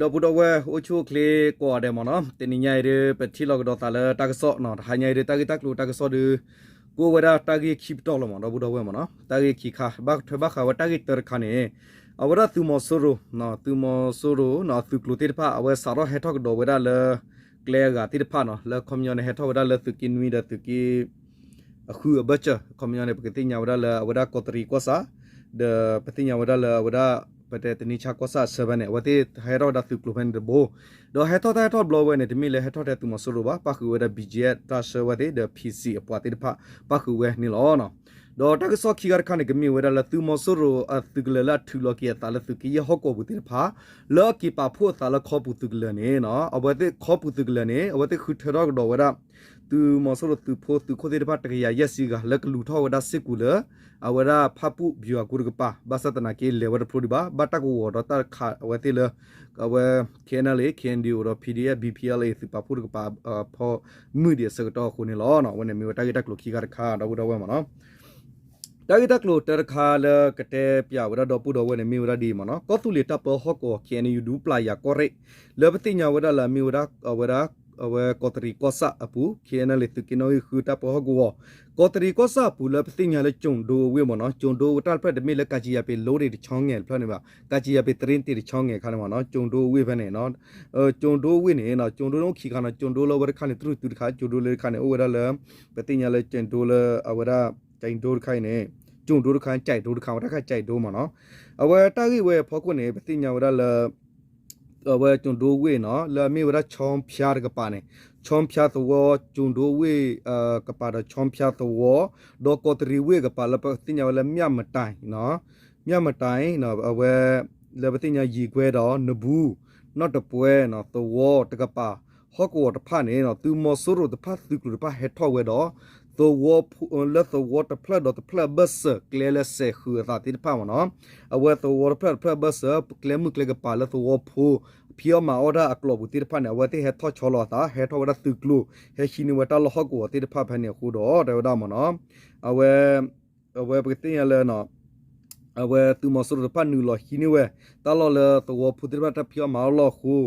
ဒီပုၢ်ဒီဝဲၢ် အိၣ်ဆူၣ်အိၣ်ချ့ကိးဂၤဒဲးမ့ၢ်နီၤ, တနံၤညါအံၤဒုး ပထံၣ်လိာ်ကဒီးသးလၢတၢ်ကစီၣ်နီၤ, တဟါညါအံၤဒုး တၢ်ဂ့ၢ်တၢ်ကျိၤတၢ်ကစီၣ်ဒုး ကအိၣ်ဝဲဒၣ်တၢ်ဂ့ၢ်ခံပတီၢ်လီၤမ့ၢ် ဒီပုၢ်ဒီဝဲၢ်မ့ၢ်နီၤ, တၢ်ဂ့ၢ်ခံခါ ဘၣ်ထွဲဘၣ်ဃးဝဲတၢ်ဂ့ၢ်တၢတခါန့ၣ် အဝဲဒၣ်သုးမီၤစိရိၤ, သုးမီၤစိရိၤအသုးကျိၤသ့ၣ်တဖၣ် အဝဲစးထီၣ်ဟဲထီၣ်ကဒီးဝဲဒၣ်လၢ ကျဲအဂၤသ့ၣ်တဖၣ်နီၤ, လၢခီပညီန့ၣ် ဟဲထီၣ်ဝဲဒၣ်လၢသုးက့နွံဒီးသုးက့ အဃုအဘၢၣ်စၢၤ, ခီပညီန့ၣ် ပကသ့ၣ်ညါဝဲဒၣ်လၢအဝဲဒၣ်ကီးတရံးကီၢ်ဆၣ်, ဒီးပသ့ၣ်ညါဝဲဒၣ်လၢအဝဲဒၣ် ပတဲတနံၤဆါကီၢ်ဆၣ်အဆၢဖဲန့ၣ် အဝဲသ့ၣ်ဟဲထီၣ်ဝဲဒၣ်သုးကျိၤဖဲန့ၣ်တဘိ, ဒီးဟဲထီၣ်တၢ်ဟဲထီၣ်တဘျီဝဲန့ၣ် တမ့ၢ်လၢဟဲထီၣ်ထဲသုးမီၤစိရိၤဘၣ်, ပၣ်ဃုာ်ဝဲဒၣ် ဘံၣ်ကၠံၣ် တၢ်ဆှၢဝဲသ့ၣ် ဒီး PC အပှၤသ့ၣ်တဖၣ် ပၣ်ဃုာ်ဝဲန့ၣ်လီၤ. ဒီးတၢ်ကစီၣ်ခံခါတခါန့ၣ် ကမ့ၢ်ဝဲဒၣ်လၢသုးမီၤစိရိၤအသုးကလၢၤလၢအထုးလီၤက့ၤအသးလၢသုးက့ယဲၢ်ဟီၣ်ကဝီၤပူၤသ့ၣ်တဖၣ် လၢအက့ၤပာ်ဖှိၣ်အသးလၢခီပူၤသုးကလၢၤန့ၣ် အဝဲသ့ၣ်ခီပူၤသုးကလၢၤန့ၣ် အဝဲသ့ၣ်ဃုထၢထီၣ်ကဒီးဝဲဒၣ် သုးမီၤစိရိၤသုးဖိသုးခိၣ်သ့ၣ်တဖၣ် တကယၤယဲၢ်ဆံဂၤ လၢကလူၤထီၣ်ဝဲဒၣ်စ့ၢ်ကီးလၢ အဝဲဒၣ်ဖၣ်ပူၣ်ဗျူဟာကုန်းတကပၤ, ဘၣ်ဆၣ်သနာ်က့ လဲၤဝဲတဖျိဒံးဘၣ်, ဘၣ်တၢ်ကဝီၤဒီးတၢ်ခးအဝဲသ့ၣ်လၢ အဝဲ KNLA, KNDO ဒီး PDF, BPLA သုးပာ်ဖှိၣ်တကပၤ ဖီမုၢ်ဒံးအဆၢကတီၢ်အဃိန့ၣ်လီၤ. အဝဲန့ၣ်မ့ၢ်ဝဲတၢ်ဂ့ၢ်တၢ်ကျိၤခံခါတခါ ဒီပုၢ်ဒီဝဲၢ်မ့ၢ်နီၤ. တၢ်ဂ့ၢ်တၢ်ကျိၤတၢတခါလၢကတဲပၠးဝဲဒၣ်ဒီပုၢ်ဒီဝဲၢ်န့ၣ် မ့ၢ်ဝဲဒၣ်ဒ်အံၤမ့ၢ်နီၤ, ကီၢ်သူလ့ၤတၢ်ပၢဟီၣ်ကဝီၤ KNU ဒူပျၢ်ယၤကီၢ်ရ့ၣ် လၢပသ့ၣ်ညါဝဲဒၣ်လၢအမ့ၢ်ဝဲဒၣ် အဝဲဒၣ် အဝဲကီးတရံးကီၢ်ဆၣ်အပူၤ KNLA သုးက့နီၣ်ဂံၢ်ဃုတၢ်ပၢဟီၣ်ကဝီၤ ကီးတရံးကီၢ်ဆၣ်အပူၤလၢပသ့ၣ်ညါလၢကၠိၤဒိအဝ့ၢ်မ့ၢ်နီၤ, ကၠိၤဒိအဝ့ၢ်တၢ်တဖျၢၣ်တမ့ၢ်လၢ ကၣ်ကံယၤပ့ၤ လိတ့ၢ်တဆီငဲၤတဖျၢၣ်န့ၣ်ဘၣ်, ကၣ်ကံယၤပ့ၤတရ့တ့ၢ်တဆီငဲၤခါန့ၣ်မ့ၢ်နီၤ, ကၠိၤဒိအဝ့ၢ်ဖဲန့ၣ် ကၠိၤဒိန့ၣ်အိၣ်ခံခါနီၤ, ကၠိၤဒိလၢဝဲတခါန့ၣ် တရူၢ်တုၤတခါ, ကၠိၤဒိလၢတခါန့ၣ် အိၣ်ဝဲဒၣ်လၢ ပသ့ၣ်ညါလၢကၠိၤဒိလၢအဝဲဒၣ် ကၠိၤဒိတခါအံၤန့ၣ် ကၠိၤဒိတခါ ကၠိၤဒိမ့ၢ်နီၤ, အဝဲတၢ်ဂ့ၢ်ဝဲအဖီခိၣ်န့ၣ် ပသ့ၣ်ညါဝဲဒၣ်လၢ အဝဲကၠိၤဒိဝ့ၢ်နီၤ လၢအမ့ၢ်ဝဲဒၣ် ချောင်းဖျား တကပၤန့ၣ်, ချောင်းဖျား သဝီ, ကၠိၤဒိဝ့ၢ် ကပၤဒီး ချောင်းဖျား သဝီ, ဒီးကီးတရံးဝ့ၢ်ကပၤလၢပသ့ၣ်ညါဝဲလၢ မြမတန်, မြမတန် အဝဲ လၢပသ့ၣ်ညါယံာ်ကွဲဒီး နဘူး, နီၣ်တပှဲၤ သဝီတကပၤ ဟီၣ်ကဝီၤတဖၣ်န့ၣ် သုးမီၤစိရိၤတဖၣ်သုးကျိၤတဖၣ်ဟဲထီၣ်ဝဲဒီး သဝီဖိလၢသဝီတဖျၢၣ်ဒီးတဖျၢၣ်အဘၢၣ်စၢၤ ကျဲလၢစဲးဃုာ်အသးသ့ၣ်တဖၣ်မ့ၢ်နီၤ, အဝဲသဝီတဖျၢၣ်တဖျၢၣ်အဘၢၣ်စၢၤ ကျဲမုၢ်ကျဲကပၤလၢသဝီဖိ ဖံးအီၣ်မၤအီၣ်တၢ်အကျိာ်ပူၤသ့ၣ်တဖၣ်န့ၣ် အဝဲသ့ၣ်ဟဲထီၣ်ဆီလီၤအသး ဟဲထီၣ်ဝဲဒၣ်သုးကျိၤ ဟဲဟံးန့ၢ်ဝဲတၢ်လီၢ်ဟီၣ်ကဝီၤသ့ၣ်တဖၣ်ဖဲန့ၣ်အဃိဒီး တဲဝဲဒၣ်မ့ၢ်နီၤ, အဝဲ အဝဲပကသ့ၣ်ညါလၢ အဝဲသုးမီၤစိရိၤတဖၣ်နုာ်လီၤဟံးန့ၢ်ဝဲ တၢ်လီၢ်လၢသဝီဖိသ့ၣ်တဖၣ်တၢ်ဖံးအီၣ်မၤအီၣ်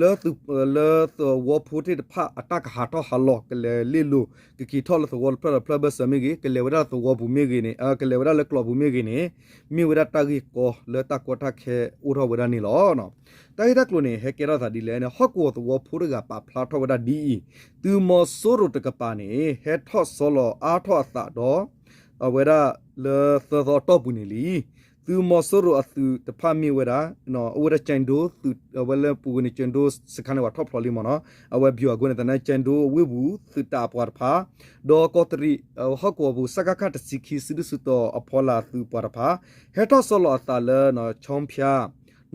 လီၢ်အဃိ လၢ လၢသဝီဖိသ့ၣ်တဖၣ်အတၢ်ကဟးထီၣ်ဟးလီၤ ကလဲၤလ့ၣ်လိၤ ကက့ၤထီၣ်လၢသဝီတဖျၢၣ်ဒီးတဖျၢၣ်အဘၢၣ်စၢၤမ့ၢ်ဂ့ၤ ကလဲၤဝဲဒၣ်လၢသဝီပူၤမ့ၢ်ဂ့ၤန့ၣ် ကလဲၤဝဲဒၣ်လၢကျိာ်ပူၤမ့ၢ်ဂ့ၤန့ၣ် မ့ၢ်ဝဲဒၣ်တၢ်ဂ့ၢ်ကီလၢတၢ်ကီတၢ်ခဲအိၣ်ထီၣ်ဝဲဒၣ်န့ၣ်လီၤ. တၢ်ဂ့ၢ်တၢ်ကျိၤန့ၣ် ဟဲကဲထီၣ်သးဒ်လဲၣ်န့ၣ် ဟီၣ်ကဝီၤသဝီဖိတဂၤပာ်ဖျါထီၣ်ဝဲဒၣ်ဒ်အံၤ, သုးမီၤစိရိၤတကပၤန့ၣ် ဟဲထီၣ်ဆီလီၤအါထီၣ်အသးဒီး အဝဲဒၣ်လၢသၢသီအတီၢ်ပူၤန့ၣ်လံ. သုးမီၤစိရိၤအသုးတဖၣ်မ့ၢ်ဝဲဒၣ် အိၣ်ဝဲဒၣ် ကၠဲးဒိ သုး အဝဲလၢပူၤကွံာ်န့ၣ် ကၠဲးဒိစခါန့ၣ် ပှၤထီၣ်ဖျိးလံမ့ၢ်နီၤ, အဝဲ ဗျူဟာကုန်း န့ၣ် သနာ်က့ ကၠဲးဒိဝ့ၢ်ပူၤ သုးတၢ်အပှၤတဖၣ် ဒီးကီးတရံး ဟီၣ်ကဝီၤပူၤ စကခ တဆံခံ စုဒုၣ်စုတီၤအဖီလာ်သုးပှၤတဖၣ် ဟဲထီၣ်ဆီလီၤအသးလၢ ချောင်းဖျား,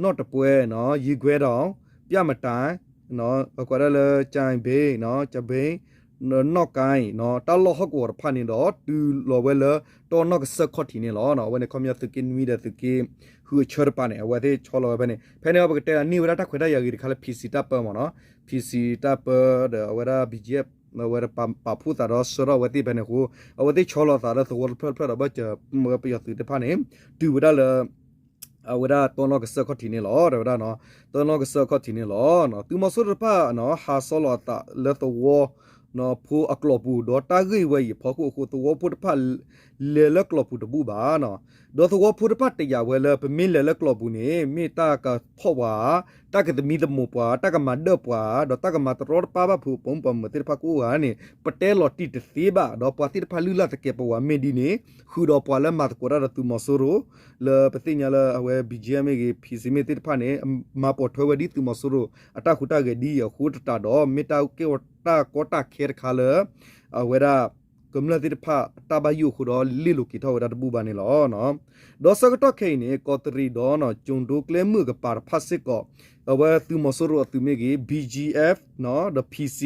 နီၣ်တပှဲၤ, ယံာ်ကွဲဒီး မြမတန် အကွဲးဒၣ်လၢ ကၠဲးဘ့ ကၠဲးဘ့ နီၣ်ကၣ် တၢ်လီၢ်ဟီၣ်ကဝီၤတဖၣ်န့ၣ်ဒီး တုၤလီၤဝဲလၢ တီၢ်နီၣ်ကစၢၢ်ခီၣ်ထံးန့ၣ်လီၤ. အဝဲန့ၣ်ခီပညီသုးက့နွံဒီးသုးက့ဃုအဆၢတပၤန့ၣ် အဝဲသ့ၣ်ဆီလီၤဝဲဖဲန့ၣ် ဖဲန့ၣ်ပကတဲန့ၢ်ဝဲဒၣ်တၢ်ခွဲးတၢ်ယာ်ဂ့ၤတခါလၢ PC တၢ်ပၢမ့ၢ်နီၤ, PC တၢ်ပၢဒီးအဝဲဒၣ် BGF အဝဲဒၣ်ပာ်ဖှိၣ်သးဒီးဆှၢထီၣ်အဝဲသ့ၣ်ဖဲန့ၣ်အဃိ အဝဲသ့ၣ်ဆီလီၤသးလၢသဝီတဖျၢၣ်တဖျၢၣ်ဒီး ဘၣ်စၢၤပယီၤသုးတဖၣ်န့ၣ် တုၤဝဲဒၣ်လၢ အဝဲဒၣ်တီၢ်နီၣ်ကစၢၢ်ခီၣ်ထံးန့ၣ်လီၤ. တဲဝဲဒၣ် တီၢ်နီၣ်ကစၢၢ်ခီၣ်ထံးန့ၣ်လီၤ. သုးမီၤစိရိၤတဖၣ် ဟးဆီလီၤအသးလၢသဝီ ဖိအကျိာ်ပူၤ ဒီးတၢ်ဂ့ၢ်ဝဲအံၤအဖီခိၣ်အဃိ သဝီဖိတဖၣ် လဲၤလၢကျိာ်ပူၤတဘူၣ်ဘၣ်. ဒီးသဝီဖိတဖၣ်တယာ်ဝဲလၢ ပမ့ၢ်လဲၤလၢကျိာ်ပူၤန့ၣ် မ့ၢ်တၢ်ကဖီၣ်ပှၤ, တၢ်ကသမံသမိးပှၤ, တၢ်ကမၤဒၢၣ်ပှၤ, ဒီးတၢ်ကမၤတရီတပါဘၣ်ဖုးပိာ်မုၣ်ပိာ်မၢၤသ့ၣ်တဖၣ်ကအိၣ်ဧါန့ၣ် ပတဲလီၤတံၢ်တသ့ဘၣ်. ဒီးပှၤသ့ၣ်တဖၣ်လုၢ်လၢ်သကဲးပဝးမ့ၢ်ဒ်န့ၣ် ဃုာ်ဒီးပှၤလၢမၤသကိးတၢ်ဒီးသုးမီၤစိရိၤ လၢပသ့ၣ်ညါလၢအဝဲ BGF မ့ၢ်ဂ့ၤ PC မ့ၢ်သ့ၣ်တဖၣ်န့ၣ် မၤပိာ်ထွဲဝဲဒ်သုးမီၤစိရိၤအတၢ်ဟူးတၢ်ဂဲၤဒ်အံၤအဃိသတးဒီး မ့ၢ်တၢ်ကဲထီၣ်တၢ်ကီတၢ်ခဲတခါလၢ အဝဲဒၣ် ကမျၢၢ်သ့ၣ်တဖၣ်တၢ်ဘၣ်ယိၣ်အဃိဒီး လ့ၣ်လိၤက့ၤထီၣ်ဝဲဒၣ်တဘူၣ်ဘၣ်န့ၣ်လီၤ. ဒီးဆၢကတီၢ်ခဲအံၤန့ၣ် ကီးတရံးဒီး ကၠိၤဒိကျဲမုၢ်ကပၤတဖၣ်စ့ၢ်ကီး အဝဲသုးမီၤစိရိၤအသုးမ့ၢ်ဂ့ၤ BGF ဒီး PC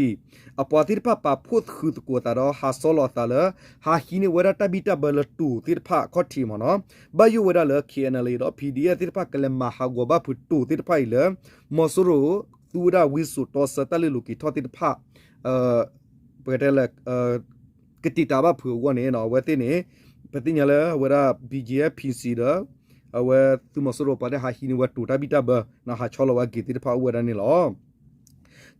အပှၤသ့ၣ်တဖၣ်ပာ်ဖှိၣ်ဃုာ်သကိးအသးဒီး ဟးဆီလီၤအသးလၢ ဟးဟံးန့ၢ်ဝဲဒၣ်တၢ်ဘံၣ်တၢ်ဘၢလၢတိၤသ့ၣ်တဖၣ်အခီၣ်ထံးမ့ၢ်နီၤ, ဘၣ်ယိၣ်ဝဲဒၣ်လၢ KNLA ဒီး PDF သ့ၣ်တဖၣ်ကလဲၤမၤဟးဂီၤဘၣ်ဖုးတိၤသ့ၣ်တဖၣ်အံၤလၢ မီၤစိရိၤသူဝဲဒၣ်ဝံစိာ်တီဆၢတၢ်လ့ၣ်လိၤက့ၤထီၣ်သ့ၣ်တဖၣ် ပကတဲလၢ ကတံာ်တာ်ဘၣ်ဖုးအဂီၢ်န့ၣ် အဝဲသ့ၣ်န့ၣ် ပသ့ၣ်ညါလၢအဝဲဒၣ် BGF, PC ဒီး အဝဲသုးမီၤစိရိၤပှၤသ့ၣ်ဟးဟံးန့ၢ်ဝဲတိၤတၢ်ဘံၣ်တၢ်ဘၢ ဟးဆီလီၤဝဲအက့ၤသ့ၣ်တဖၣ်အိၣ်ဝဲဒၣ်န့ၣ်လီၤ.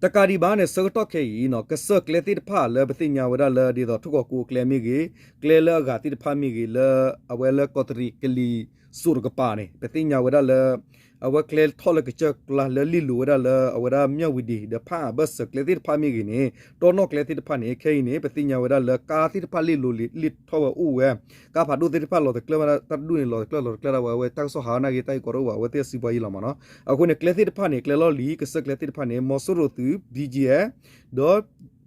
တကးဒံးဘၣ်န့ၣ် ဆၢကတီၢ်ခဲအံၤ ကစၢၢ်ကျဲသ့ၣ်တဖၣ်လၢပသ့ၣ်ညါဝဲဒၣ်လၢဒ်သိးထီၣ်ကီၢ်ကိးကျဲမ့ၢ်ဂ့ၤ, ကျဲလၢအဂၤသ့ၣ်တဖၣ်မ့ၢ်ဂ့ၤ လၢအဝဲလၢကီးတရံးကလံၤစိးတကပၤန့ၣ် ပသ့ၣ်ညါဝဲဒၣ်လၢ အဝဲကျဲထီၣ်လၢကစၢၢ်ကျါလၢလ့ၣ်လိၤဝဲဒၣ်လၢ အဝဲဒၣ်မၠၣ်ဝံၤဒံး ဒီးဖးအါဘၢၣ်စၢၤကျဲသ့ၣ်တဖၣ်မ့ၢ်ဂ့ၤန့ၣ် တီနီၣ်ကျဲသ့ၣ်တဖၣ်န့ၣ် ခဲအံၤန့ၣ် ပသ့ၣ်ညါဝဲဒၣ်လၢကါသ့ၣ်တဖၣ်လ့ၣ်လိၤလံ လ့ၣ်ထီၣ်ဝဲအိၣ်ဝဲ ကါဖးဒိၣ်သ့ၣ်တဖၣ်လီၤတကျၢၢ်ဝဲဒၣ် တၢ်တဒူၣ်န့ၣ် လီၤတကျၢၢ်လီၤတကျၢၢ်ဒၣ်ဝဲ အဝဲတၢ်ကစီၣ်ဟးနာ်က့ တၢ်ဂ့ၢ်ကီတအိၣ်ဘၣ် အဝဲသ့ၣ်အစုပှၤယံလီၤမးနီၤ. အဃိန့ၣ် ကျဲသ့ၣ်တဖၣ်န့ၣ် ကျဲလီၢ်လံၤ ကစၢၢ်ကျဲသ့ၣ်တဖၣ်န့ၣ် မီၤစိရိၤသုး ဘံကၠံၣ်အဲၣ်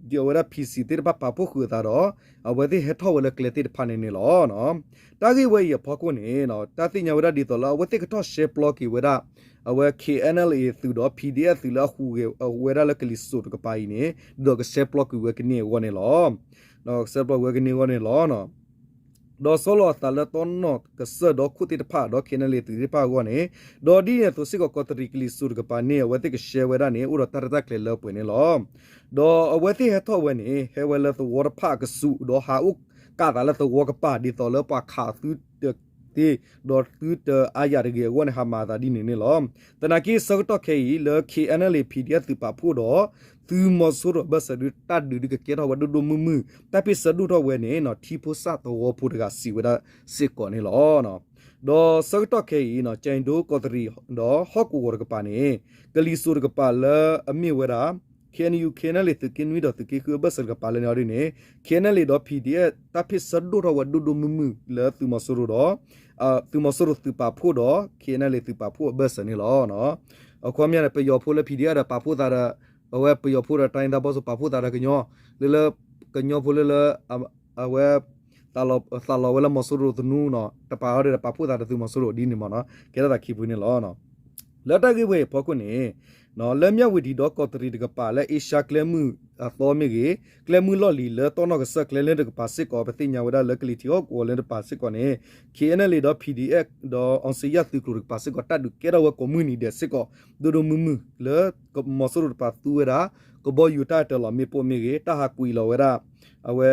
ဒီး အဝဲဒၣ် ဖံၣ်စံၣ် သ့ၣ်တဖၣ်ပာ်ဖှိၣ်ဃုာ်အသးဒီး အဝဲသ့ၣ်ဟဲထီၣ်ဝဲလၢကျဲသ့ၣ်တဖၣ်န့ၣ်န့ၣ်လီၤ. တၢ်ဂ့ၢ်ဝဲအံၤအဖီခိၣ်န့ၣ် တၢ်သ့ၣ်ညါဝဲဒၣ်ဒ်သိးလၢအဝဲသ့ၣ်ကထီၣ်ရှဲပျီက့ၤဝဲဒၣ် အဝဲ KNLA သုးဒီး PDF သုးလၢအဟူးဂဲၤဝဲဒၣ်လၢကလံၤစိးတကပၤအံၤန့ၣ် ဒ်သိးကရှဲပျီကွံာ်ဝဲကန့ၢ်အဂီၢ်န့ၣ်လီၤ. ကရှဲပျီကွံာ်ဝဲကန့ၢ်အဂီၢ်န့ၣ်လီၤ. ဒီးဆီလီၤအသးလၢတီနီၣ်ကစၢၢ်ဒီခိၣ်သ့ၣ်တဖၣ်ဒီး KNLA သုးသ့ၣ်တဖၣ်အဂီၢ်န့ၣ် ဒီးဒ်န့ၣ်အသိးစ့ၢ်ကီး ကီးတရံးကလံၤစိးတကပၤန့ၣ် အဝဲသ့ၣ်ကရှဲဝဲဒၣ်န့ၣ် အိၣ်ဒီးတၢ်ရဲၣ်တၢ်ကျဲၤလၢပှဲၤန့ၣ်လီၤ. ဒီးအဝဲသ့ၣ်ဟဲထီၣ်ဝဲန့ၣ် ဟဲဝဲလၢသဝီတဖၣ်အကဆူး ဒီးဟးအိၣ်ကးသးလၢသဝီကပၤ ဒ်သိးလၢပှၤခးသုတသ့ ဒီးသုတအါယၤတဂ့ၤအဂီၢ်န့ၣ် ဟးမၤအသးဒ်န့ၣ်န့ၣ်လီၤ. သနာ်က့ဆၢကတီၢ်ခဲအံၤ လၢ KNLA PDF သုးပာ်ဖှိၣ်ဒီး သုးမီၤစိရိၤအဘၢၣ်စၢၤဒုး တၢ်ဒုးဒုးကကဲထီၣ်ဝဲဒိၣ်ဒိၣ်မုၢ်မုၢ် တၢ်ဖ့ၣ်ဆၢဒိၣ်ထီၣ်ဝဲန့ၣ် ထံဖိစၢ်သဝီဖိတဂၤစံးဝဲဒၣ်စ့ၢ်ကီးန့ၣ်လီၤ. ဒီးဆၢကတီၢ်ခဲအံၤ ကၠဲးဒိကီးတရံး ဒီးဟီၣ်ကဝီၤတကပၤန့ၣ် ကလံၤစိးတကပၤလၢအမ့ၢ်ဝဲဒၣ် KNU KNLA သုးက့နွံဒီးသုးက့ဃုအဘၢၣ်စၢၤတကပၤလၢန့ၣ်အီၤဒ်န့ၣ် KNLA ဒီး PDF တၢ်ဖ့ၣ်ဆၢဒိၣ်ထီၣ်ဝဲဒိၣ်ဒိၣ်မုၢ်မုၢ်လၢသုးမီၤစိရိၤဒီး သုးမီၤစိရိၤသုးပာ်ဖှိၣ်ဒီး KNLA သုးပာ်ဖှိၣ်အဘၢၣ်စၢၤန့ၣ်လီၤ. အခီပညီန့ၣ် ပယီၤဖိလၢ PDF ဒီးပာ်ဖှိၣ်သးဒီး အဝဲပယီၤဖိဒီး တိုင်းရင်းသားပေါင်းစုံ ပာ်ဖှိၣ်သးဒီးကညီ လၢလၢ ကညီဖိလၢလၢ အဝဲ သးလီၤဝဲလၢမီၤစိရိၤသနူနီၤ တပာ်အီၤဒီး ပာ်ဖှိၣ်သးဒီးသုးမီၤစိရိၤဒ်န့ၣ်မ့ၢ်နီၤ ကဲထီၣ်သးခံဖုန့ၣ်လီၤ. လၢတၢ်ဂ့ၢ်ဝဲအံၤအဖီခိၣ်န့ၣ် လၢမၠၣ်ဝတံၤဒီးကီးတရံးတကပၤလၢအ့ရှါကျဲမုၢ်အသီမ့ၢ်ဂ့ၤ, ကျဲမုၢ်လီၢ်လံၤလၢတီနီၣ်ကစၢၢ်ကျဲလၢတကပၤစ့ၢ်ကီး ပသ့ၣ်ညါဝဲဒၣ်လၢကလံၤထံးဟီၣ်ကဝီၤလၢတကပၤစ့ၢ်ကီးန့ၣ် KNLA ဒီး PDF ဒီး အောင်ဇေယျ သုးကျိၤတကပၤစ့ၢ်ကီး တၢ်ဒုးကဲထီၣ်ဝဲကိးမုၢ်နံၤဒဲးစ့ၢ်ကီး ဒိၣ်ဒိၣ်မုၢ်မုၢ်လၢ မီၤစိရိၤတကပၤသူဝဲဒၣ် ကဘီယူၤတၢ်တၢၤလီၤမ့ၣ်ပိၢ်မ့ၢ်ဂ့ၤ, တၢ်ဟးကွံာ်လီၤဝဲဒၣ် အဝဲ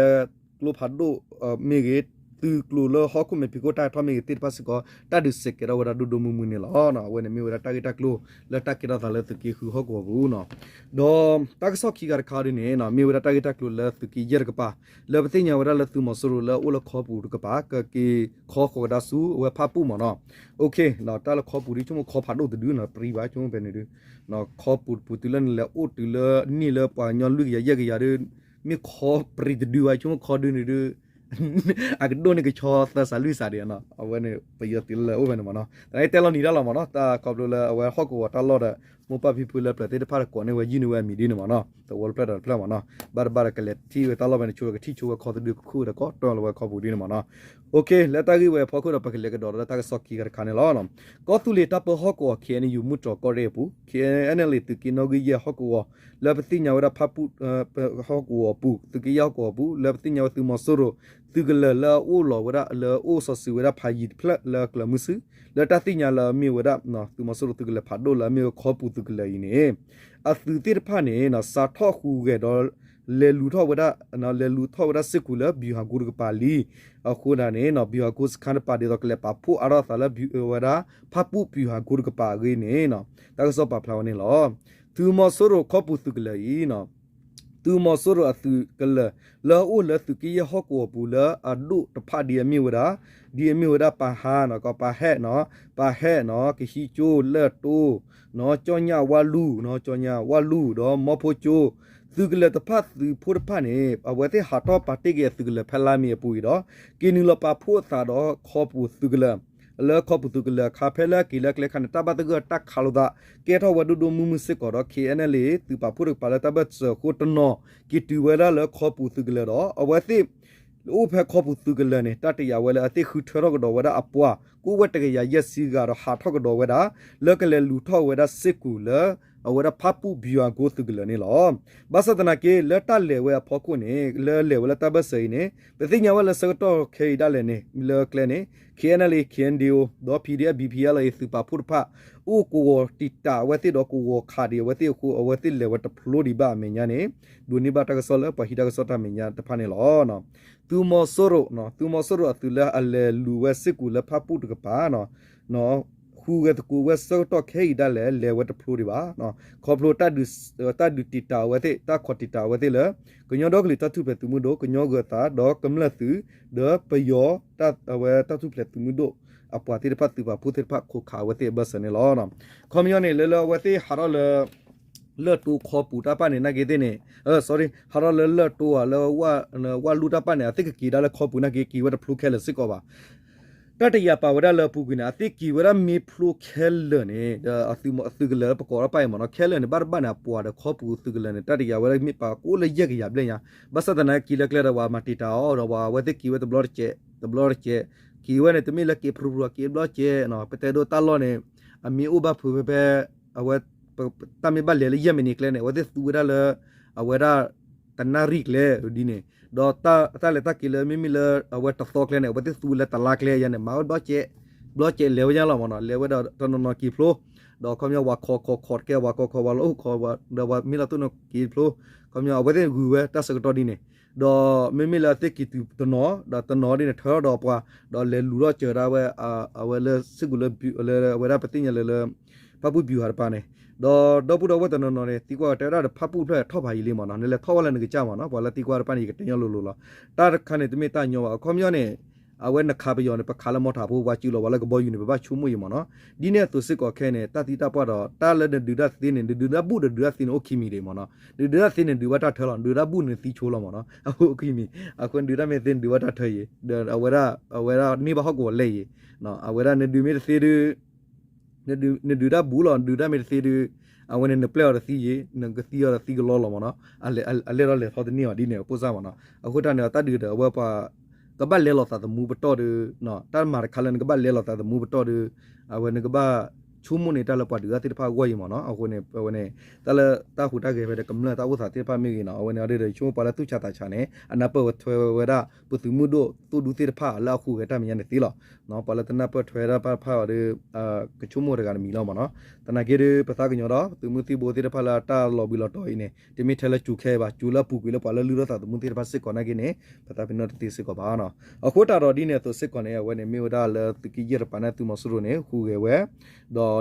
ကျိဖးဒိၣ်မ့ၢ်ဂ့ၤ, သုးကျိၤလၢဟီၣ်ခိၣ်မဲာ်ဖံးခိၣ်တၢ်ဟဲထီၣ်မ့ၢ်ဂ့ၤသ့ၣ်တဖၣ်စ့ၢ်ကီး တၢ်ဒုးစဲးကဲထီၣ်ဝဲဒၣ်ဒိၣ်ဒိၣ်မုၢ်မုၢ်န့ၣ်လီၤ. အဝဲန့ၣ်မ့ၢ်ဝဲဒၣ်တၢ်ဂ့ၢ်တၢ်ကျိၤလၢတၢ်ကဲထီၣ်သးလၢသုးက့ဃုဟီၣ်ကဝီၤပူၤနီၤ. ဒီးတၢ်ကစီၣ်ခံဂၤတခါဒ်န့ၣ် မ့ၢ်ဝဲဒၣ်တၢ်ဂ့ၢ်တၢ်ကျိၤလၢသုးက့ယဲၢ်တကပၤ လၢပသ့ၣ်ညါဝဲဒၣ်လၢသုးမီၤစိရိၤလၢအအိၣ်လၢခီပူၤတကပၤ ကက့ၤခီဃီၤကဒါဆူအဝဲဖၣ်ပူၣ်မ့ၢ်နီၤ. အဝဲဖၣ်ပူၣ်ဒ်ဆိကမိၣ်ခီဖးဒိၣ်တဒုနီၤ ပြံဘၣ်ဆိကမိၣ်ဖဲန့ၣ်ဒု ခီပူၤတပူၤတုၤလၢန့ၣ်လဲၤအိၣ်တုၤလၢန့ၢ်လၢပှၤကညီလွံၢ်ကယၤယဲၢ်ကယၤဒု မ့ၢ်ခီပြံတဒုဘၣ်ဆိကမိၣ်ခီဒုန့ၣ်ဒု အကဒိၣ်န့ၢ်ကဆီသၢစးလွံၢ်စးဒံးနီၤ. အဝဲန့ၣ် ပယီၤသုးလၢအအိၣ်ဖဲန့ၣ်မ့ၢ်နီၤ. သနာ်က့တဲလီၤနံၤတၢ်လီၤမ့ၢ်နီၤ တၢ်ခီဖျိလၢအဝဲဟီၣ်ကဝီၤတၢ်လီၢ်ဒီး မိၢ်ပၢ်ဖံဖုလၢပျၢၤသ့ၣ်တဖၣ်ဒီးကိးန့ၢ်ဝဲယုၢ်န့ၢ်ဝဲအမံၤဒ်န့ၣ်မ့ၢ်နီၤ သဝီတဖျၢၣ်ဒီးတဖျၢၣ်မ့ၢ်နီၤ ဘၣ်တဘၣ်ဒီးကလဲၤထံၣ်ဝဲတၢ်လီၢ်ဖဲန့ၣ် ဆိကထံၣ်ဆိဝဲခီသဒုကခုၣ်ဒီးကိးတၢ်လီၤဝဲခီပူၤဒ်န့ၣ်မ့ၢ်နီၤ. လၢတၢ်ဂ့ၢ်ဝဲအဖီခိၣ်ဒီး ပကလဲၤကဒီးဒီးတၢ်ကစီၣ်ခံဂၤတခါန့ၣ်လီၤ. ကီၢ်သူလ့ၤတၢ်ပၢဟီၣ်ကဝီၤ KNU မုၢ်တြီၤကီၢ်ရ့ၣ်အပူၤ KNLA သုးက့နီၣ်ဂံၢ်ယဲၢ်ဟီၣ်ကဝီၤ လၢပသ့ၣ်ညါဝဲဒၣ်ဖၣ်ပူၣ် ဟီၣ်ကဝီၤပူၤ သုးက့ယဲၢ်ဟီၣ်ကဝီၤပူၤ လၢပသ့ၣ်ညါဝဲသုးမီၤစိရိၤ သုးကလၢၤလၢအအိၣ်လီၤဝဲဒၣ်လၢအအိၣ်စီၤစုၤဝဲဒၣ်ဖးယံၤတဖျၢၣ်လၢကျၢၤမုဆူ လၢတၢ်သ့ၣ်ညါလၢအမ့ၢ်ဝဲဒၣ် သုးမီၤစိရိၤသုးကလၢၤဖးဒိၣ်လၢအမ့ၢ်ဝဲခီပူၤသုးကလၢၤအံၤန့ၣ် အသုးသ့ၣ်တဖၣ်န့ၣ် စးထီၣ်ဟူးဂဲၤဒီး လဲၤလူၤထီၣ်ဝဲဒၣ် လဲၤလူၤထီၣ်ဝဲဒၣ်စ့ၢ်ကီးလၢ ဗျူဟာကုန်း တကပၤလံ. အဃိဒၣ်န့ၣ် ဗျူဟာကုန်း စခန်း တကပၤ ဒ်သိးကလဲၤပာ်ဖှိၣ်အါထီၣ်အသးလၢဝဲဒၣ် ဖၣ်ပူၣ် ဗျူဟာကုန်း တကပၤအဂ့ၢ်န့ၣ် တၢ်ကစီၣ်ပာ်ဖျါဝဲန့ၣ်လီၤ. သုးမီၤစိရိၤခီပူၤသုးကလၢၤအံၤ သုးမီၤစိရိၤအသုးကလၢၤ လၢအအိၣ်လၢသုးက့ယဲၢ်ဟီၣ်ကဝီၤပူၤလၢအဒိၣ်တဖၣ်ဒ်အမ့ၢ်ဝဲဒၣ် ဒ်အမ့ၢ်ဝဲဒၣ်ပၢ်ဟါနီၤ ကီးပၢ်ဟဲနီၤ ပၢ်ဟဲနီၤ ကဟံးကၠိ လၢၢ်တိ နီၤ ကၠီညၣ်ဝါလူၢ် နီၤ ကၠီညၣ်ဝါလူၢ် ဒီးမီၢ်ဖိကၠိ သုးကလၢၤတဖၣ်သုးဖိတဖၣ်န့ၣ် အဝဲသ့ၣ်ဟးထီၣ်ပာ်တ့ၢ်က့ၤအသုးကလၢၤဖဲလါမ့ၤအပူၤအံၤဒီး က့ၤနုာ်လီၤပာ်ဖှိၣ်အသးဒီးခီပူၤသုးကလၢၤ လၢခီပူၤသုးကလၢၤအခါ ဖဲလၢအက့ၤလၢကျဲခါန့ၣ် တၢ်ဘၣ်သဂၢၢ်တၢ်ခးလိာ်သး ကဲထီၣ်ဝဲဒိၣ်ဒိၣ်မုၢ်မုၢ်စ့ၢ်ကီးဒီး KNLA သုးပာ်ဖှိၣ်တကပၤလၢတၢ်ဘၢၣ်စၢၤအဃိတနီၤ က့ၤတုၤဝဲဒၣ်လၢခီပူၤသုးကလၢၤဒီး အဝဲသ့ၣ် အိၣ်ဖဲခီပူၤသုးကလၢၤန့ၣ် တၢ်တယာ်ဝဲလၢအသ့ၣ်ဃုထၢထီၣ်ကဒီးဝဲဒၣ်အပှၤ ကအိၣ်ဝဲတကယၤယဲၢ်ဆံဂၤဒီးဟးထီၣ်ကဒီးဝဲဒၣ် လၢကလဲၤလူၤထီၣ်ဝဲဒၣ်စ့ၢ်ကီးလၢ အဝဲဒၣ်ဖၣ်ပူၣ်ဘျူၤအကိသုးကလၢၤန့ၣ်လီၤ. ဘၣ်ဆၣ်သနာ်က့ လၢတၢ်လဲၤဝဲအဖီခိၣ်န့ၣ် လၢလဲၤဝဲလၢတၢ်ဘၢၣ်စၢၤအံၤန့ၣ် ပသ့ၣ်ညါဝဲလၢဆၢကတီၢ်ခဲအံၤဒၣ်လဲာ်န့ၣ် လၢကျဲန့ၣ် KNLA KNDO ဒီး PDF BPLA သုးပာ်ဖှိၣ်တဖၣ် အိၣ်ကဝီၤတံာ်တာ်အဝဲသ့ၣ်ဒီးကဝီၤခးဒံးအဝဲသ့ၣ်အဃိ အဝဲသ့ၣ်လဲၤဝဲတဖျိဒံးဘၣ်အမဲာ်ညါန့ၣ် ဒိးန့ၢ်ဘၣ်တၢ်ကစီၣ်လၢပှၤဟံးတၢ်ကစီၣ်တၢ်မဲာ်ညါတဖၣ်န့ၣ်လီၤ. သုးမီၤစိရိၤ, သုးမီၤစိရိၤအသုးလၢအလဲၤလူၤဝဲစ့ၢ်ကီးလၢဖၣ်ပူၣ်တကပၤ ဟူးဂဲၤသကိးဝဲဆၢကတီၢ်ခဲအံၤဒၣ်လဲာ် လဲၤဝဲတဖျိဒံးဘၣ်. ခီဖျိ တၢ်ဒုးတံာ်တာ်အဝဲသ့ၣ်, တၢ်ခိးတံာ်တာ်အဝဲသ့ၣ်လၢ ကညီဒီကလုာ်တၢ်ထူၣ်ဖျဲးသုးမုၢ်ဒိၣ်, ကညီဂၢၤသး ဒီးကမျၢၢ်သုး, ဒီးပယီၤ အဝဲတၢ်ထူၣ်ဖျဲးသုးမုၢ်ဒိၣ် အပှၤသ့ၣ်တဖၣ်သုးပာ်ဖှိၣ်သ့ၣ်တဖၣ်ခိးခးအဝဲသ့ၣ်အဘၢၣ်စၢၤန့ၣ်လီၤ. ခီပညီန့ၣ် လၢလၢအဝဲသ့ၣ်ဟးထီၣ်လၢ လၢၢ်တိခီပူၤတၢ်ပၢ်န့ၣ် နာ်က့သ့ၣ်န့ၣ်, sorry, ဟးထီၣ်လၢလၢၢ်တိဧါ, လၢဝၣ်လူၢ်တၢ်ပၢ်န့ၣ် အသ့ၣ်ကက့ၤဒၣ်လၢခီပူၤနာ်က့ က့ၤဝဲတဖျိခဲလၢာ်စ့ၢ်ကီးဘၣ်. တၢ်တယာ်ပာ်ဝဲဒၣ်လၢအပူၤကွံာ်န့ၣ် အသ့ၣ်က့ၤဝဲဒၣ်မ့ၢ်ဖျိခဲလၢာ်န့ၣ် ဒီးအသုးမီၤသုးကလၢၤလၢပကိးတၢ်ပၢ်အံၤမ့ၢ်နီၤ ခဲလၢာ်န့ၣ် ဘၣ်တဘၣ်န့ၣ် အပှၤဒီးခီပူၤသုးကလၢၤန့ၣ် တၢ်တယာ်ဝဲဒၣ်မ့ၢ်ပာ်ကအိၣ်လၢယဲၢ်ကယၤဘျဲၣ်ညါ, ဘၣ်ဆၣ်သနာ်က့လၢကျဲဒီးပှၤမၤတံာ်တာ်အီၤ ဒီးပှၤအဝဲသ့ၣ်က့ၤဝဲတဘျီတကဲး, တဘျီတကဲး, က့ၤဝဲန့ၣ် တမ့ၢ်လၢက့ၤဖရူဖရူ က့ၤဘျီတကဲး, ပတဲဒိတၢ်လီၢ်န့ၣ် အမ့ၢ်အိၣ်ဘၣ်ဖုးဖဲဖဲ အဝဲ တၢ်မ့ၢ်ဘၣ်လဲၤလၢယဲၢ်မံးနံးကျဲန့ၣ် အဝဲသ့ၣ်သူဝဲဒၣ်လၢ အဝဲဒၣ် တနၣ်ရံၣ်ကျဲဒ်န့ၣ်, ဒီးတၢ်လဲၤတၢ်က့ၤလၢမ့မ့ၢ်လၢအဝဲတသီကျဲန့ၣ် အဝဲသ့ၣ်သူဝဲလၢတလါကျဲယါန့ၣ် မၤဝဲဘျီကဲး, ဘျီကဲးလဲၤဝဲညါလီၤမ့ၢ်နီၤ, လဲၤဝဲဒီးတနီၤနီၤက့ၤဖျိ, ဒီးခီပညီဝဲခိးခိးခိးတကဲး ဝဲခိးခိးဝဲလၢအိၣ်ခိးဝဲ ဒီးဝဲမ့ၢ်လီၤတိၢ်နီၤက့ၤဖျိ, ခီပညီအဝဲသ့ၣ်ဂုၤဝဲတၢ်ဆၢကတီၢ်ဒ်န့ၣ်, ဒီးမ့မ့ၢ်လၢအသ့ၣ်က့ၤတုၤတနီၤ ဒီးတနီၤဒ်န့ၣ် ထၢထီၣ်ဒီးပှၤ, ဒီးလဲၤလူၤထီၣ်စၢၤဒၣ်ဝဲ အဝဲလၢစ့ၢ်ကီးလၢ လၢအဝဲဒၣ်ပသ့ၣ်ညါလၢလၢ ဖၣ်ပူၣ်ဘျူၤဟးတပၤန့ၣ်, ဒီးဒီပုၢ်ဒီဝဲၢ်တနီၤနီၤန့ၣ် သံကွၢ်တဲဝဲဒၣ်ဒီး ဖၣ်ပူၣ်ဖျၢၣ်ထီၣ်ဖးယံာ်လံမ့ၢ်နီၤ, နလဲၤထီၣ်ဝဲလၢနကစၢ်မ့ၢ်နီၤ, ပှၤလၢသံကွၢ်တဖၣ်န့ၣ် ယကတဲညီလိၤလိၤလီၤ. တၢ်တခါန့ၣ် တမ့ၢ်တၢ်ညီဘၣ်, အခီပညီန့ၣ် အဝဲနခးပယီၤန့ၣ် ပခးလၢမီထးဖိ ပှၤစုလိၤ ပှၤလၢကဘီယူၤန့ၣ် ပဘၣ်ဆိကမိၣ်အံၤမ့ၢ်နီၤ, ဒ်န့ၣ်အသိးစ့ၢ်ကီးခဲအံၤန့ၣ် တၢ်သံတၢ်ပှၢ်ဒီး တၢ်လၢနဒုးတၢ်သ့န့ၣ် နဒုးတၢ်ဘူၣ်ဒီးဒုးတၢ်သ့န့ၣ် အိၣ်ခံမံၤဒံးမ့ၢ်နီၤ, နဒုးတၢ်သ့န့ၣ် ဒုးဘၣ်တၢ်ထၢလီၤ, နဒုးတၢ်ဘူၣ်န့ၣ်သံဆိလီၤမ့ၢ်နီၤ, အအိၣ်ခံမံၤ, အဃိနဒုးတၢ်မ့ၢ်သ့န့ၣ် ဒုးဘၣ်တၢ်ထၢယံၤ, ဒီးအဝဲဒၣ် အဝဲဒၣ်န့ၢ်ဘၣ်ဟီၣ်ကဝီၤလဲၢ်ယံၤ, အဝဲဒၣ်နဒုးမ့ၢ်တသ့ဒုး နဒုးတၢ်ဘူၣ်လီၤ, နဒုးတၢ်မ့ၢ်တသ့ဒုး အဝဲန့ၣ်နပျဲၢ်အီၤဒီးသံယံၤ, နကသံအီၤဒီးသံကလီလီၤမ့ၢ်နီၤ, အလဲၢ်ထီၣ်လဲၢ်ထီတန့ၢ်ဘၣ်ဒ်န့ၣ်အဃိသတးမ့ၢ်နီၤ, အဃိတၢ်န့ၣ် တၢ်ဒုးဒီးအဝဲပှၤ ကဘၣ်လဲလိာ်သးသမူပတီၢ်ဒီး တၢ်မၤတခါလၢနကဘၣ်လဲလိာ်သးသမူပတီၢ်ဒီး အဝဲနကဘၣ်ဆိကမိၣ်န့ၢ်တၢ်လၢပှၤဒုးတၢ်သ့ၣ်တဖၣ်အဂီၢ်အံၤမ့ၢ်နီၤ, အဃိန့ၣ် အဝဲန့ၣ် တၢ်လၢတၢ်ဟူးတၢ်ဂဲၤဖဲဒီးကမျၢၢ်တၢ်အိၣ်သးသ့ၣ်တဖၣ်မ့ၢ်ဂ့ၤနီၤ, အဝဲန့ၣ်အီၤဒ်ဒီး ယဆိကမိၣ်ပှၤလၢသူၣ်ဆးသးဆးန့ၣ် အနၢ်ပၢၢ်ဝဲထွဲဝဲဒၣ် ပသုးမုၢ်ဒိၣ်သိၣ်ဒူသ့ၣ်တဖၣ်လၢအဟူးဂဲၤတၢ်မဲာ်ညါန့ၣ်သ့လီၤ. ပှၤလၢတနၢ်ပၢၢ်ထွဲဝဲဒၣ်တၢ်တဖၣ်အီၤဒီး ကဆိကမိၣ်တဂၤတမံၤလီၤမ့ၢ်နီၤ. သနာ်က့ဒီး ပသးကညီၤဒီး ပသုးမုၢ်သံၣ်ဘိသ့ၣ်တဖၣ်လၢအတၢ်လီၤဘှံးလီၤတီၤအံၤန့ၣ် တမ့ၢ်ထဲလၢကၠိၤခဲအံၤဘၣ်, ကၠိၤလၢအပူၤကွံာ်လၢပှၤလၢလုၢ်ထီၣ်သးသမူသ့ၣ်တဖၣ်စ့ၢ်ကီးနာ်က့န့ၣ် ပသးပ့ၤနီၣ်တသ့စ့ၢ်ကီးဘၣ်နီၤ. အဃိသတးဒီးဒ်န့ၣ်အသိးစ့ၢ်ကီးန့ၣ် အဝဲန့ၣ်မ့ၢ်ဝဲဒၣ်လၢသုးက့ယဲၢ်တပၤန့ၣ် သုးမီၤစိရိၤန့ၣ် ဟူးဂဲၤဝဲ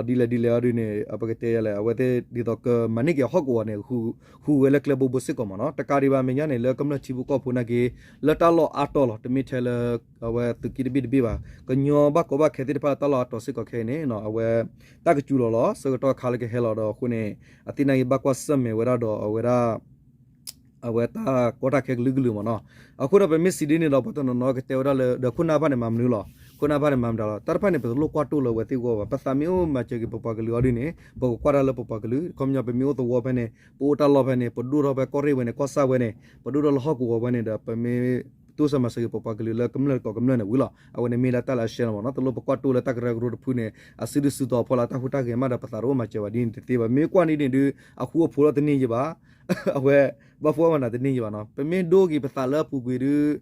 ဒီးဒ်လဲၣ်ဒ်လဲၣ်အီၤဒ်န့ၣ် ပကတဲယၤလဲၣ် အဝဲသ့ၣ်ဒ်သိးကမၤန့ၢ်က့ၤအဟီၣ်ကဝီၤန့ၣ် ဟူးဂဲၤလၢကျဲဘိဘိစ့ၢ်ကီးမ့ၢ်နီၤ. တကးဒံးဘၣ်မဲာ်ညါန့ၣ် လၢကမျၢၢ်ထံဖိကီၢ်ဖိနာ်က့ လၢတၢ်လီၢ်အါတီၢ်လီၤ. တမ့ၢ်ထဲလၢ အဝဲသုးက့တဘ့ၣ်တဘ့ၣ်ဘၣ်. ကညီဘၣ်ကီဘၣ်ခဲသ့ၣ်တဖၣ်လၢတၢ်လီၢ်အါတီၢ်စ့ၢ်ကီးခဲအံၤန့ၣ် အဝဲ တၢ်ကစူၤလီၤလီၤ ဆၢကတီၢ်ခါလၢကဟဲလီၤဒီးအဃိန့ၣ် အသ့ၣ်နာ်က့ဘၣ်ကွၢ်ဆၢၣ်မဲာ်ဝဲဒၣ်ဒီးအဝဲဒၣ် အဝဲတၢ်ကီတၢ်ခဲကလုာ်ကလုာ်မ့ၢ်နီၤ. အဃိဒီးပမ့ၢ်စံးဒ်န့ၣ်ဒီး ပှၤတနီၤနီၤကတဲဝဲဒၣ်လၢ ဒီးခိၣ်နၢ်တဖၣ်န့ၣ်မၤမနုၤလီၤ. ခိၣ်နၢ်တဖၣ်န့ၣ်မၤမတၤလီၤ. တၢ်တဖၣ်န့ၣ် ပတလိၣ်ကွၢ်တိၢ်လၢအဝဲသ့ၣ်အဂီၢ်ဘၣ်. ပသးမ့ၢ်အိၣ်မၤစၢၤက့ၤပပှၤကလုာ်အီၤဒ်န့ၣ် ပကကွၢ်တၢ်လၢပပှၤကလုာ် ခီပညီ ပမ့ၢ်အိၣ်သဝီဖဲန့ၣ် ပအိၣ်တၢ်လီၢ်ဖဲန့ၣ် ပဒိၣ်ထီၣ်ဖဲကီၢ်ရ့ၣ်ဝဲန့ၣ် ကီၢ်ဆၣ်ဝဲန့ၣ် ပဒိၣ်ထီၣ်လၢဟီၣ်ကဝီၤဝဲန့ၣ်ဒီး ပမ့ၢ်တိစၢၤမၤစၢၤက့ၤပပှၤကလုာ်လၢကမျၢၢ်ကီၢ်ကမျၢၢ်န့ၣ်ဝံၤလီၤ. အဝဲန့ၣ်မ့ၢ်ဒၣ်တၢ်လၢအရှဲလီၤမ့ၢ်နီၤ. တလိၣ်ပကွၢ်တိၢ်လၢတၢ်ကရၢကရိတဖုန့ၣ် အစုဒုစုတီၤဖီလာ်တၢ်ဟူးတၢ်ဂဲၤမးဒီး ပသးတအိၣ်မၤစၢၤဘၣ်ဒ်န့ၣ်တသ့ဘၣ်. မ့ၢ်ကွၢ်န့ၣ်ဒ်န့ၣ်ဒုး အဃူအဖိးလီၤတန့ၢ်ယံၤဘၣ်. အဝဲ ဘၣ်ဖှီၣ်ဘၣ်နးတန့ၢ်ယံၤဘၣ်နီၤ. ပမ့ၢ်ဒိက့ၤပသးလၢအပူၤကွံာ်ဒုး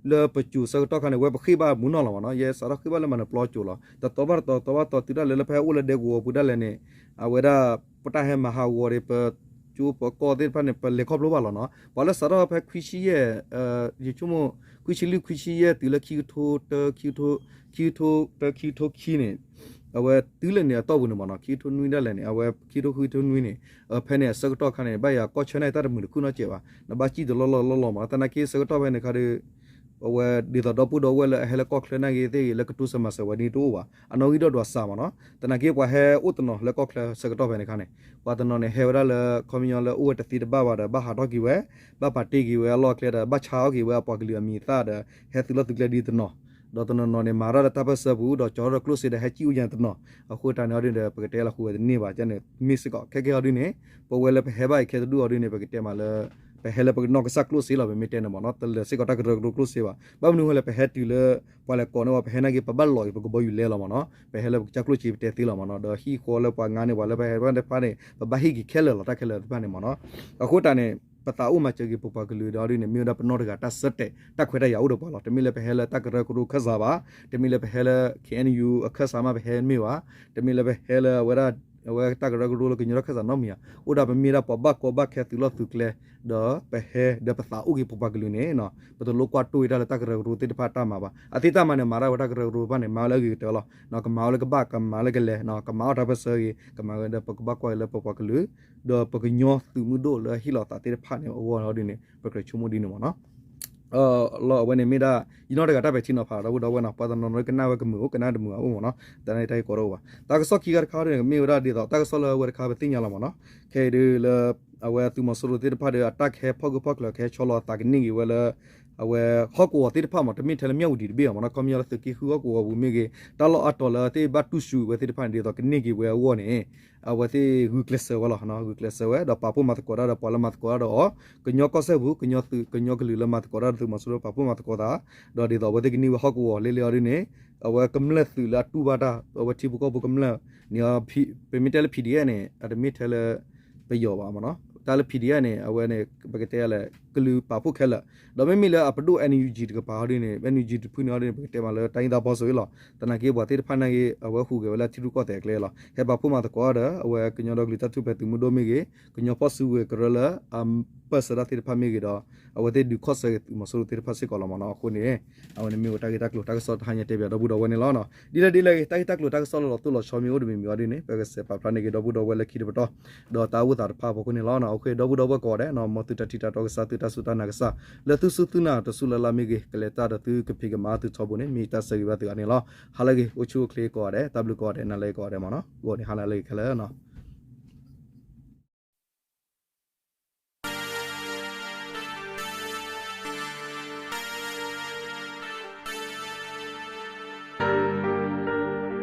လၢပစိၤဆၢကတီၢ်ခါန့ၣ် ဝဲပဃ့ၢ်ဘၣ်မုၢ်နီၢ်လီၤမ့ၢ်နီၤ. ယဲစးထီၣ်ဃ့ၢ်ဘၣ်လၢမၤနၢၤပျီစိၤလီၤ. တတီၤဘၣ်တတီၤ တတီၤဘၣ်တတီၤ တုၤဒၣ်လဲာ်လၢပဟဲအိၣ်လၢဒဲကဝီၤပူၤဒၣ်လဲာ်န့ၣ် အဝဲဒၣ် ပတၢ်ဟဲမၤဟးဂီၤဒီး ပကၠိပကီၢ်သ့ၣ်တဖၣ်န့ၣ် ပလဲၤခီဖျိဘၣ်လီၤနီၤ. ပှၤလၢစးထီၣ်ဖဲခွံဆံယဲၢ် ယဆိကမိၣ် ခွံဆံလွံၢ် ခွံဆံယဲၢ် တုၤလၢခံကထိတၢ ခံကထိ ခံကထိတၢ ခံကထိခံန့ၣ် အဝဲတုၤလၢန့ၣ်အတီၢ်ပူၤန့ၣ်မ့ၢ်နီၤ ခံကထိနွံဒၣ်လဲာ်န့ၣ် အဝဲခံကထိဃု ခံကထိနွံန့ၣ် ဖဲန့ၣ်အဆၢကတီၢ်ခါန့ၣ် ဘၣ်ယၤကီၢ်ဆၢန့ၣ်တၢ်တမုာ်တခုနီတစဲးဘၣ် နဘၣ်စံၣ်တလီၢ်လီၢ်လီၢ်လီၢ်မ့ၢ်နီၤ သနာ်က့ဆၢကတီၢ်ဖဲန့ၣ်ခါဒီး အဝဲဒ်သိးဒီပုၢ်ဒီဝဲၢ်လၢအဟဲလၢကီၢ်ချၢနာ်က့သ့ၣ်ဂ့ၤ လၢကတိစၢၤမၤစၢၤဝဲဒ်န့ၣ်တအိၣ်ဘၣ် အနီၣ်ဂံၢ်ဒီးဒွးစးမ့ၢ်နီၤ သနာ်က့ပှၤဟဲအိၣ်တနီၤလၢကီၢ်ချၢဆၢကတီၢ်ဖဲန့ၣ်ခါန့ၣ် ပှၤတနီၤန့ၣ်ဟဲဝဲဒၣ်လၢ ခီပညီလၢအိၣ်ဝဲတသ့တဘၣ်ဘၣ်ဒီး ဘၣ်ဟးထီၣ်က့ၤဝဲ ဘၣ်ပာ်တ့ၢ်က့ၤဝဲအလီၢ်အကျဲဒီး ဘၣ်ဆါအီၣ်က့ၤဝဲအပှၤကလုာ်အမံၤအသၣ်ဒီး ဟဲသုးလီၢ်သုးကျဲဒ်တနီၤ ဒီးတနီၤနီၤန့ၣ် မၤတၢ်လၢတၢ်ပၢၢ်ဆၢပူၤ ဒီးကၠီထီၣ်ဒီးကျိၣ်စ့ဒီးဟဲစံၣ်အိၣ်ယါတနီၤ အဃိတၢ်န့ၣ်အီၤဒ်န့ၣ်ဒီး ပကတဲလၢဃူဝဲတန့ၢ်ဘၣ် ကန့ၣ်မ့ၢ်စ့ၢ်ကီး ခဲကဲအီၤဒ်န့ၣ် ပဝဲလၢပဟဲဘၣ်အံၤခဲတဒူၣ်အီၤဒ်န့ၣ် ပကတဲမးလၢ ပ ပဟဲလၢပနီၢ်ကစၢ်ကျိၣ်စ့လီၤ ပမ့ၢ်တဲန့ၣ်မ့ၢ်နီၤ, တလဲၤစ့ၢ်ကီးတၢ်ကရၢကရိကျိၣ်စ့ဘၣ်. ဘၣ်မနုၤဃိလဲၣ် ပဟဲတုၤလၢ ပှၤလဲၤကိးန့ၢ်ဝဲ ပဟဲနာ်က့ ပဘၣ်လီၤက့ၤပကဘီယူၤလဲလီၤမ့ၢ်နီၤ, ပဟဲလၢပကစၢ်ကျိၣ်စ့ပတဲသ့လီၤမ့ၢ်နီၤ, ဒီးဟံၣ်ဃီလၢပှၤငါန့ၢ်ပှၤလၢပဟဲတဖၣ်န့ၣ် ပဘၣ်ဟ့ၣ်က့ၤခဲလၢာ်လီၤ တၢ်ခဲလၢာ်သ့ၣ်တဖၣ်န့ၣ်မ့ၢ်နီၤ. အဃိသတးန့ၣ် ပသးအိၣ်မၤစၢၤက့ၤပပှၤကလုာ်ဒီးဒ်န့ၣ် မ့ၢ်ဝဲဒၣ်ပနီၢ်တဂၤတၢ်ဆၢတဲာ် တၢ်ခွဲးတၢ်ယာ်အိၣ်ဒီးပှၤလီၤ. တမ့ၢ်လၢပဟဲလၢတၢ်ကရၢကရိခၢၣ်စးဘၣ်, တမ့ၢ်လၢပဟဲလၢ K N U အခၢၣ်စးမးပဟဲမ့ၢ်ဘၣ်, တမ့ၢ်လၢပဟဲလၢအဝဲဒၣ် အဝဲတၢ်ကရၢကရိလၢကညီတၢ်ခၢၣ်စးနီတမံၤဧါ, အိၣ်ဒၣ်ပမ့ၢ်ဒၣ်ပှၤဘၣ်ကီဘၣ်ခဲသုးလီၢ်သုးကျဲ, ဒီးပဟဲဒီးပသးအိၣ်က့ၤပပှၤကလုာ်န့ၣ် ပတလိၣ်ကွၢ်တိၢ်ဝဲဒၣ်လၢတၢ်ကရၢကရိသ့ၣ်တဖၣ်တၢ်မၤဘၣ်. အသ့ၣ်တၢ်မၤန့ၣ် မၤဒၣ်ဝဲတၢ်ကရၢကရိတဖၣ်န့ၣ် မၤဝဲလၢအဂ့ၤကတၢၢ်လီၤ. ကမၤဝဲလၢကဘၣ် ကမၤလၢကလဲၤ, ကမၤအီၣ်တၢ်ပၢၢ်ဆၢဂ့ၤ, ကမၤဝဲဒီးပကဘၣ်ကွၢ်က့ၤလၢပပှၤကလုာ် ဒီးပကညီသုးမုၢ်ဒိၣ်လၢဟ့ၣ်လီၤသးသ့ၣ်တဖၣ်န့ၣ်အဂီၢ်ဒ်န့ၣ် ပကြၢးဆိကမိၣ်ဒ်န့ၣ်မ့ၢ်နီၤ. လီၤအဝဲန့ၣ်မ့ၢ်ဒၣ် ယနီၢ်တဂၤတၢ်ပဲာ်ထံနီၤဖးဒီပုၢ်ဒီဝဲၢ်နီၤ, ပှၤတနီၤနီၤကနၣ်ဝဲကမုာ်အိၣ် ကနၣ်တမုာ်အအိၣ်မ့ၢ်နီၤ, တၢ်န့ၣ်တၢ်ဂ့ၢ်ကီတအိၣ်ဘၣ်. တၢ်ကစီၣ်ခံခါတခါန့ၣ် ကမ့ၢ်ဝဲဒၣ်ဒ်သိး တၢ်ကစီၣ်လၢအဝဲတခါပသ့ၣ်ညါလီၤမ့ၢ်နီၤ, ခဲအံၤဒ်လၢ အဝဲသုးမီၤစိရိၤသ့ၣ်တဖၣ်ဒီး အတၢ်ကဟဲဖီၣ်ဂၢၢ်ဖီၣ်ကျၢၤ ကဟဲဆီလီၤအသးကန့ၢ်က့ၤဝဲလၢ အဝဲဟီၣ်ကဝီၤသ့ၣ်တဖၣ်မ့ၢ် တမ့ၢ်ထဲလၢမၠၣ်ဝတံၤတဘ့ၣ်အမ့ၢ်နီၤ, ခီပညီလၢသုးက့ဃုဟီၣ်ကဝီၤပူၤမ့ၢ်ဂ့ၤ, တၢ်လီၢ်အါတီၤလၢသ့ၣ်ဘၣ်တူၢ်စူၤဝဲသ့ၣ်တဖၣ်န့ၣ် ဒ်သိးကန့ၢ်က့ၤဝဲအဂီၢ်န့ၣ် အဝဲသ့ၣ်ဂုာ်ကျဲးစၢးဝဲလီၤ, ဂုာ်ကျဲးစၢးဝဲ ဒီးပာ်ဖှိၣ်မၤသကိးတၢ်ဒီးပှၤလၢမၤသကိးတၢ်ဒီးအီၤ, ကညီကီၢ်စဲၣ်ပူၤ ကညီသုး ကညီကလုာ်လၢမၤသကိးတၢ်ဒီးသုးမီၤစိရိၤ ပာ်ဖှိၣ်မၤသကိးသး, ဒီးဒ်သိးအဝဲသ့ၣ်ကန့ၢ်ဝဲဟီၣ်ကဝီၤလၢလၢအီၤဒ်န့ၣ် အဝဲကမျၢၢ်သုးလၢအတူၢ်ဘၣ်တၢ် အဝဲထံဖိကီၢ်ဖိကမျၢၢ်န့ၣ် ပမ့ၢ်တဲလၢ P D F န့ၣ် အတမ့ၢ်ထဲလၢ ပယီၤဘၣ်မ့ၢ်နီၤ, တၢ်လၢ P D F န့ၣ် အဝဲန့ၣ် ပကတဲလဲၣ် ကလုာ်ပာ်ဖှိၣ်ခဲလၢာ်, ဒီးမ့မ့ၢ်လၢအပဒိၣ် N U G တကပၤဟီဒ်န့ၣ် N U G တဖုန့ၣ်ဟီဒ်န့ၣ် ပကတဲမးလၢ တိုင်းရင်းသားပေါင်းစုံ လီၤ, သနာ်က့ပှၤသ့ၣ်တဖၣ်န့ၣ်ဂ့ၤ အဝဲဟူးဂဲၤဝဲလၢထံရူၢ်ကီၢ်သဲးအကျဲလီၤ, ဟဲပာ်ဖှိၣ်မၤသကိးဒီး အဝဲကညီဒီကလုာ်တၢ်ထူၣ်ဖျဲးသုးမုၢ်ဒိၣ်မ့ၢ်ဂ့ၤ, ကညီဖီၣ်စုကဝဲၤကရၢလၢအပၢၢ်ဆၢတၢ်သ့ၣ်တဖၣ်မ့ၢ်ဂ့ၤဒီး အဝဲသ့ၣ်ဒုးခီၣ်ဆၢက့ၤသုးမီၤစိရိၤသ့ၣ်တဖၣ်စ့ၢ်ကီးလီၤမ့ၢ်နီၤ, အဃိန့ၣ် အဝဲန့ၣ်မ့ၢ်ဝဲတၢ်ဂ့ၢ်တၢ်ကျိၤတၢ်ကစီၣ်တဟါညါတဲဘၣ်ဒီပုၢ်ဒီဝဲၢ်န့ၣ်လီၤ. ဒ်လဲၣ်ဒ်လဲၣ်ဂ့ၤ တၢ်ဂ့ၢ်တၢ်ကျိၤတၢ်ကစီၣ်လၢလီၤတိၢ်လီၤဆီမ့ၢ်အိၣ်တမံၤမံၤအီၤဒ်န့ၣ် ပကစဲးပာ်ဖျါန့ၢ်က့ၤဒီပုၢ်ဒီဝဲၢ်လၢခံတပတီၢ်, ဒီးတၢ်အိၣ်သးတဖၣ်အဖီခိၣ်န့ၣ်လီၤ. အဃိဒီပုၢ်ဒီဝဲၢ်ကိးဂၤဒဲး မ်သုတၢ်ထံၣ်တၢ်တီကစၢ် သုတၢ်စူၢ်တၢ်နာ်ကစၢ် လၢသုစူၢ်သုနာ်တစူၢ်လၢ်လၢ်မ့ၢ်ဂ့ၤ ကလဲၤတၢ်ဒီးသုကဖံးကမၤသုထီဘိန့ၣ် မ့ၢ်တၢ်ဆၢဂ့ၤဘၣ်သုဂၤန့ၣ်လီၤ. ဟါလၢအဂ့ၤ အိၣ်ဆူၣ်အိၣ်ချ့ကိးဂၤဒဲး တၢ်ဘျုးကိးဂၤဒဲး နၤလၢကိးဂၤဒဲးမ့ၢ်နီၤ, ဂီၤန့ၣ်ဟါလၢအဂ့ၤခဲလၢာ်